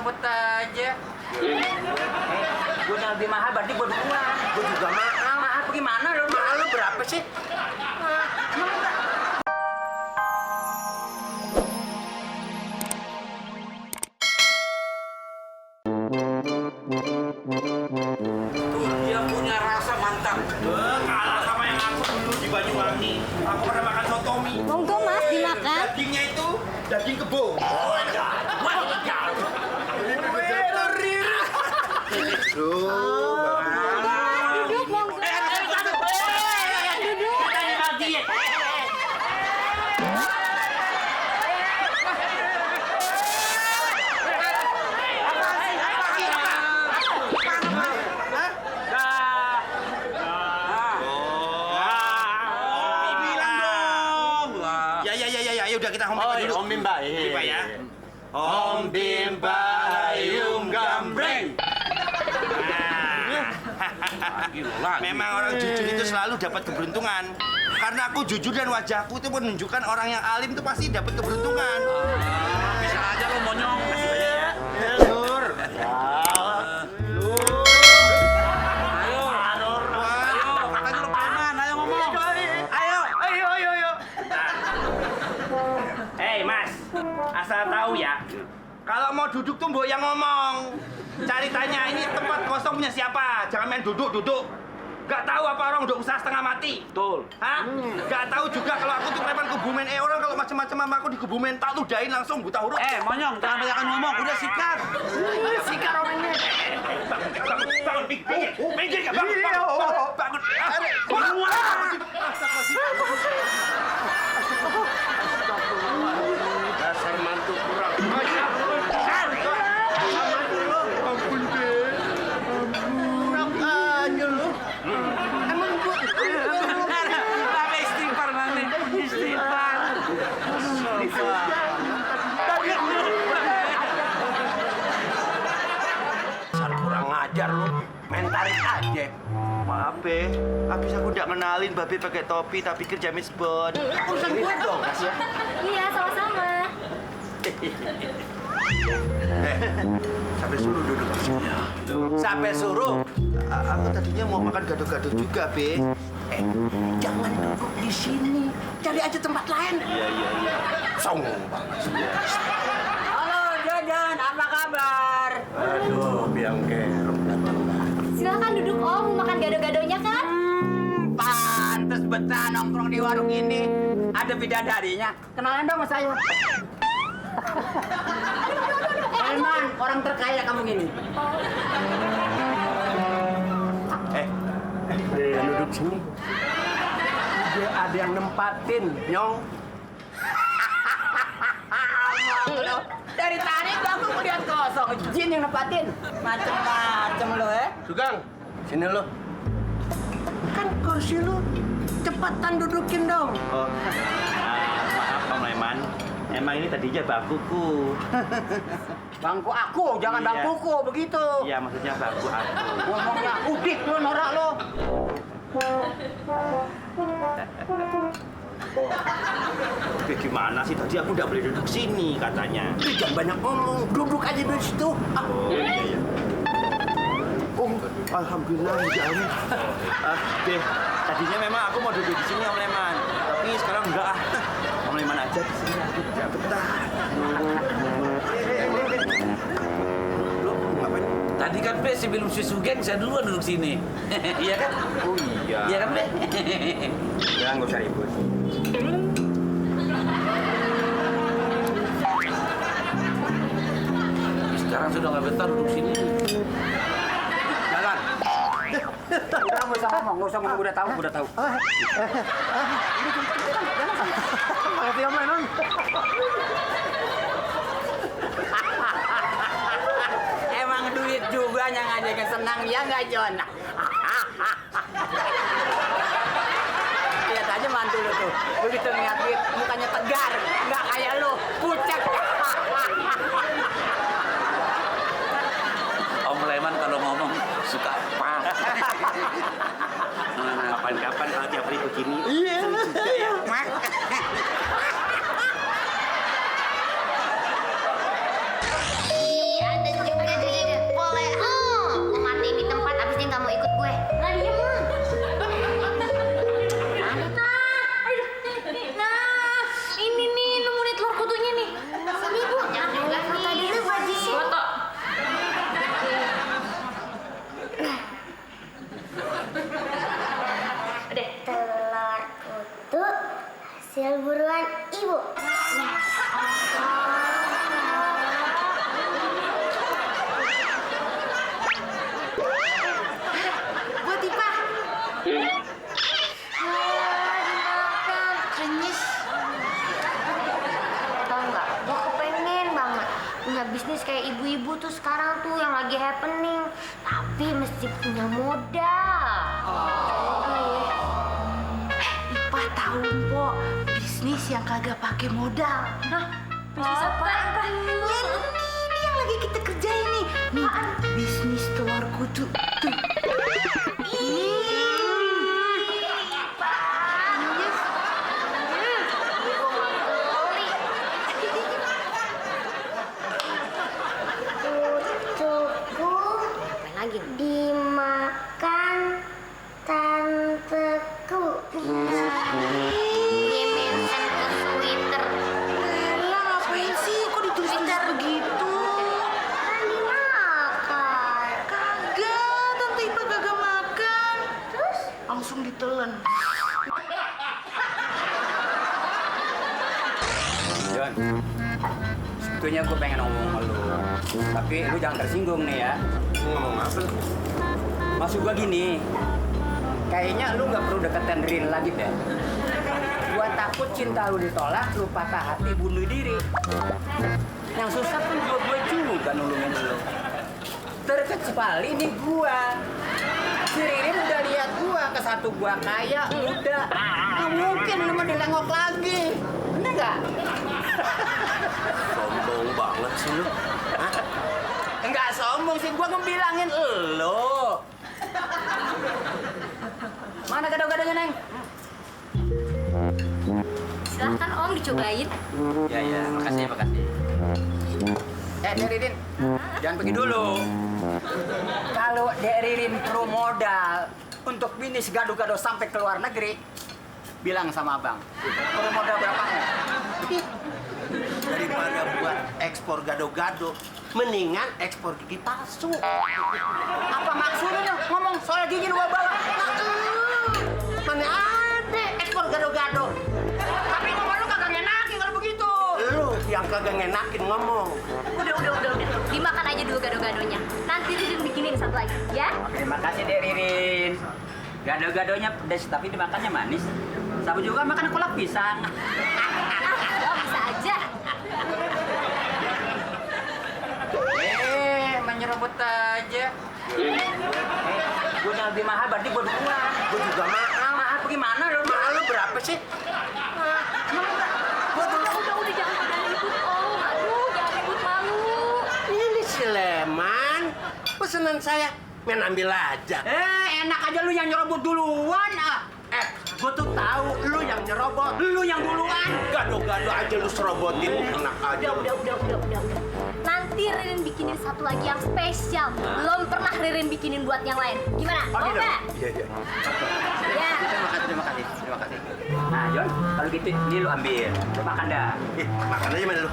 sambut aja. Gue yang lebih mahal berarti gue dukungan. Gue juga mahal. Mahal bagaimana lo? Mahal lu berapa sih? Tuh, dia punya rasa mantap. Kalah sama yang aku dulu di Banyuwangi. Aku pernah makan sotomi. Monggo mas, dimakan. Dagingnya itu daging kebo. Oh, Duduk, monggo. Duduk. Ya udah kita homim dulu. Om Bimba. Bimba ya. Om Bimba Hayum Gambreng. Memang orang jujur itu selalu dapat keberuntungan. Karena aku jujur dan wajahku itu menunjukkan orang yang alim itu pasti dapat keberuntungan. Bisa aja lo monyong. Kasih aja ya. Nur. Ayo. Katanya lo preman. Ayo ngomong. Ayo. Hei Mas, asal tahu ya. Kalau mau duduk tuh mbok yang ngomong. Cari tanya ini tempat kosong punya siapa? Jangan main duduk. Gak tahu apa orang udah usaha setengah mati. Betul. Hah? Gak tahu juga kalau aku tuh preman kebumen. Orang kalau macam-macam sama aku di kebumen tak ludahin langsung buta huruf. Monyong, jangan banyak ngomong. Udah sikat. Sikat orangnya. Bangun, minggir gak? Bangun. Dasar mantu kurang. Apa istighfar nanti? Istighfar. Dasar kurang ngajar lu. Main tarik aja. Maaf be, habis aku udah kenalin babe pakai topi tapi pikir James Bond. Urusan gue dong, Mas ya. Iya, sama-sama. Sampai suruh duduk maksudnya. Sampai suruh. Aku tadinya mau makan gado-gado juga be. Jangan duduk di sini. Cari aja tempat lain. Iya. Sombong banget. Halo, Jojon. Apa kabar? Aduh, biang kerok datang. Silakan duduk om, mau makan gado-gadonya kan? Pantes betah nongkrong di warung ini. Ada bidadarinya. Kenalan dong sama saya. Elman, orang terkaya kamu gini. Yang duduk sini. Dia ada yang nempatin, Nyong. Dari tadi aku melihat kosong. Jin yang nempatin. Macem-macem lo ya. Sugeng, sini lo. Kan kursi lu cepetan dudukin dong. Oh. Maaf Om Leman. Emang ini tadinya bangkuku. Bangku aku, jangan Iya. bangkuku begitu. Iya, maksudnya bangku aku. Ngomongnya udik lo, norak lo. Oke, gimana sih? Tadi aku udah boleh duduk sini katanya. Jangan banyak ngomong, duduk aja di situ. Oh, iya. Oh, alhamdulillah ya Allah. Deh, tadinya memang aku mau duduk di sini Om Leman. Tapi sekarang enggak ah. Om Leman aja di sini aku enggak betah. Lo ngapain? Tadi kan Be sebelum si Sugeng saya duluan duduk sini. Iya kan? Oh iya. Iya kan Be? Ya, nggak usah ribut. Sekarang sudah nggak betah duduk sini. Jalan. Udah nggak usah ngomong, udah tahu. Makasih Om Lenon. Emang duit juga yang ngajakin senang ya nggak Jon? Lihat aja mantu lu tuh, begitu ngeliat duit mukanya tegar, nggak kayak lu, pucat. Om Leman kalau ngomong suka pas. Kapan-kapan kalau tiap hari begini. Iya. Mak. Ada Sil buruan ibu. Buat Ipa. Dimakan, krenyes. Tau nggak? Gue kepengen banget punya bisnis kayak ibu-ibu tuh sekarang tuh yang lagi happening. Tapi mesti punya modal. Ipa tahu Mpok, bisnis yang kagak pakai modal. Hah? Bisnis apaan, Pak? Ya ini yang lagi kita kerjain nih. Nih, bisnis telur kudu. Tuh. Cucuku Apa lagi? dimakan tanteku. Dia mention ke Twitter. Lah ngapain sih? Kok ditulis begitu? Kan dimakan. Kagak, Tante Ipa kagak makan. Terus Langsung ditelen. Jon, sebetulnya gue pengen ngomong sama lu. Tapi lu jangan tersinggung nih ya. Ngomong apa lu? Maksud gue gini, kayaknya lu nggak perlu deketin Rin lagi deh. Gua takut cinta lu ditolak, lu patah hati bunuh diri. Yang susah kan gue juga nulungin lu. Terkecuali nih gua. Si Ririn udah lihat gua, ke satu gua kaya, udah. Nggak mungkin lu mau dilengok lagi. Bener nggak? Sombong banget sih lu. Hah? Enggak sombong sih, gua ngebilangin elo. Mana gado-gadonya, Neng? Silahkan Om dicobain. Ya, makasih. Dek Ririn, jangan pergi dulu. Kalau Dek Ririn perlu modal untuk bisnis gado-gado sampai ke luar negeri, bilang sama abang. Perlu modal berapa? Daripada buat ekspor gado-gado, mendingan ekspor gigi palsu. Apa maksudnya ngomong soal gigi lu bawa? Mana ada ekspor gado-gado? Tapi ngomong lu kagak ngenakin kalau begitu. Lu yang kagak ngenakin ngomong. Udah. Dimakan aja dulu gado-gadonya. Nanti Ririn bikinin satu lagi, ya? Terima kasih Dek Ririn. Gado-gadonya pedas tapi dimakannya manis. Sabu juga makan kolak pisang. Oh, bisa aja. Menyerobot aja. Gue udah lebih mahal berarti gue dua. Gue juga mahal. Mahal bagaimana lo? Mahal lu berapa sih? Udah, jangan pada ribut Om. Aduh, jangan ribut malu. Ini si Leman. Pesanan saya. Main ambil aja. Enak aja lu yang nyerobot duluan. Gue tuh tahu lu yang nyerobot. Lu yang duluan. Gado-gado aja lu serobotin. Enak aja. Udah. Nanti Ririn bikinin satu lagi yang spesial. Belum pernah Ririn bikinin buat yang lain. Gimana? Mau nggak? Iya. Ya. Terima kasih. Nah, Jon, kalau gitu ini lu ambil. Lu makan dah. Makan aja mana lu?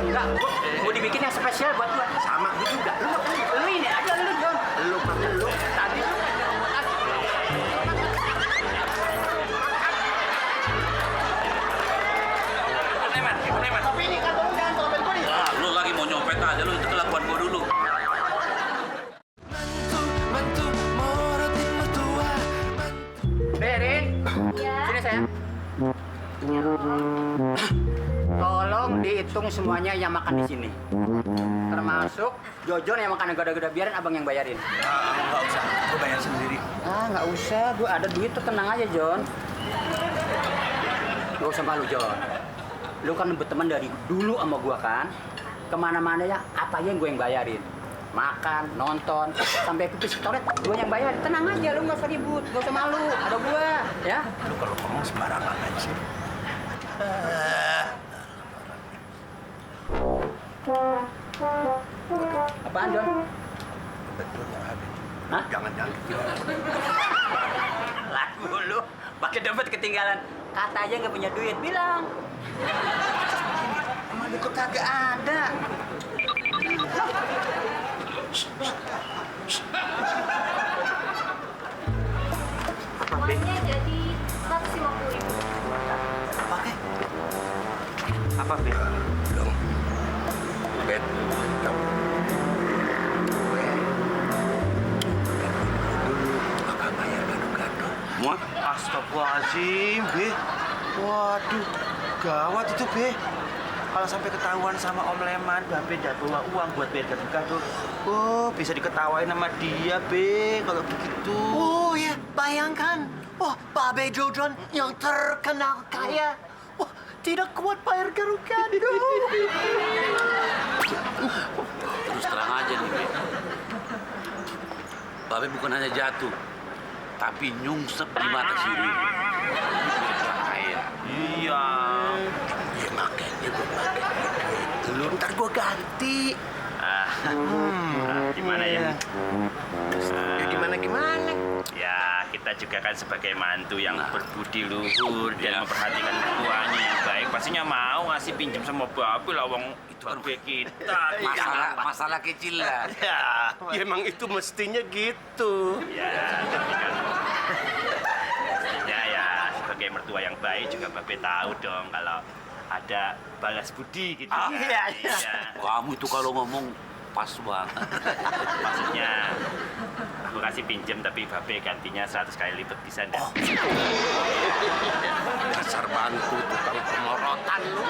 Enggak, mau dibikin yang spesial buat gua. Sama gue juga. Lu ini aja lu, Jon. Lu makan lu. Tadi lu kan nyerobotan. Tapi ini kata lu jangan terlalu gue nih. Ah, lu lagi mau nyopet aja lu, itu kelakuan gua dulu. Rin, Ya. sini sayang. Tolong dihitung semuanya yang makan di sini. Termasuk Jojon yang makan gado-gado, biarin abang yang bayarin. Nggak usah. Gue bayar sendiri. Nggak usah, gua ada duit tuh, tenang aja, Jon. Gak usah malu, Jon. Lu kan berteman dari dulu sama gua kan. Kemana-mana ya, apa aja yang gue yang bayarin. Makan, nonton, sampai pipis ke toilet, gue yang bayar. Tenang aja, lu nggak usah ribut, nggak usah malu. Ada gua, ya. Lu kalau ngomong sembarangan aja sih. Apaan, Jon? Betul ya, Habib. Hah? Jangan-jangan. Lagu lu, pakai dompet ketinggalan. Kata aja nggak punya duit, bilang. Emang duit kagak ada. Semuanya jadi 150.000. Pakai Apa, Be? Dong. Bet. Gue. Dulu bakal bayar gado-gado. Muat? Astagfirullahaladzim, Be. Waduh, gawat itu, Be. Kalau sampai ketahuan sama Om Leman, Babe nggak bawa uang buat bayar gado-gado. Oh, bisa diketawain sama dia, Be, kalau begitu. Oh ya, bayangkan. Wah, Babe Jojon yang terkenal kaya. Wah, tidak kuat bayar gado-gado. Terus terang aja nih, Be. Babe bukan hanya jatuh, tapi nyungsep di mata si Riri. Bahaya. Iya. Ya makanya gue pakai duit dulu, ntar gue ganti. Gimana ya? Ya gimana? Ya, kita juga kan sebagai mantu yang berbudi luhur dan memperhatikan tuanya yang baik. Pastinya mau ngasih pinjam sama Babe lah, wong itu kan kita. Masalah kecil lah. Ya, Emang itu mestinya gitu. ya, tapi kan pastinya ya sebagai mertua yang baik juga Babe tahu dong kalau ada balas budi gitu. Iya. Kamu itu kalau ngomong pas banget. Maksudnya aku kasih pinjam tapi Babe gantinya 100 kali lipat bisa enggak? Dasar bantu tukang pemorotan lu.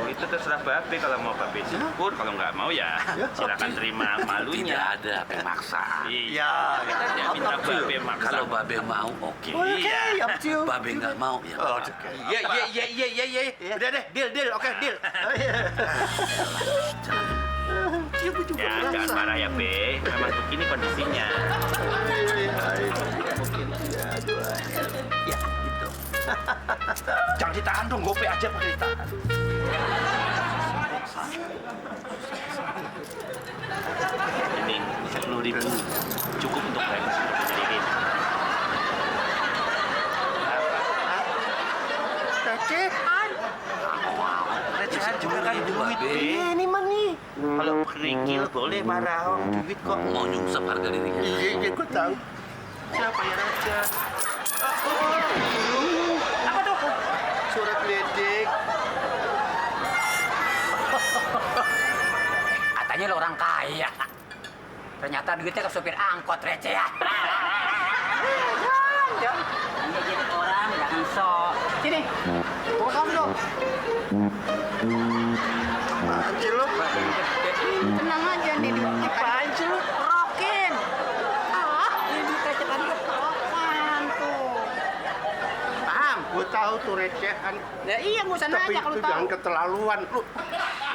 Itu terserah Babe, kalau mau Babe syukur, kalau nggak mau ya silakan terima Tidak malunya. ada pemaksa. Iya, kita tidak minta Babe maksa. Kalau Babe mau, oke. Iya. up to you. Babe nggak mau, ya. Oh, nggak oke. Iya. Udah deh, deal, oke, deal. Ya, jangan marah ya, Be. Memang begini kondisinya. Jangan ditahan dong, gope aja pakai ditahan. Ini 10.000 cukup untuk bayar sendiri. Recehan. Recehan juga kan duit, Be. Ini mah nih. Kalau kerikil boleh marah, orang duit kok. Mau nyungsep harga dirinya. Iya, gue tahu. Siapa ya raja? Apa tuh? Surat ledek. Katanya lo orang kaya. Ternyata duitnya ke supir angkot receh ya. Jangan jadi orang, jangan sok. Sini, bawa kamu dong. Apaan sih lu? Tenang aja nih, Apaan sih lu? rokin. Ini recehan kerokan tuh. Paham, gue tahu tuh recehan. Ya iya, nggak usah Tapi nanya kalau itu tahu. jangan keterlaluan. Lu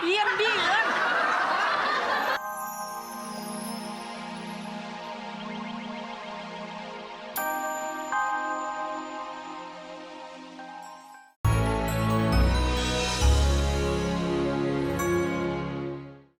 Diam.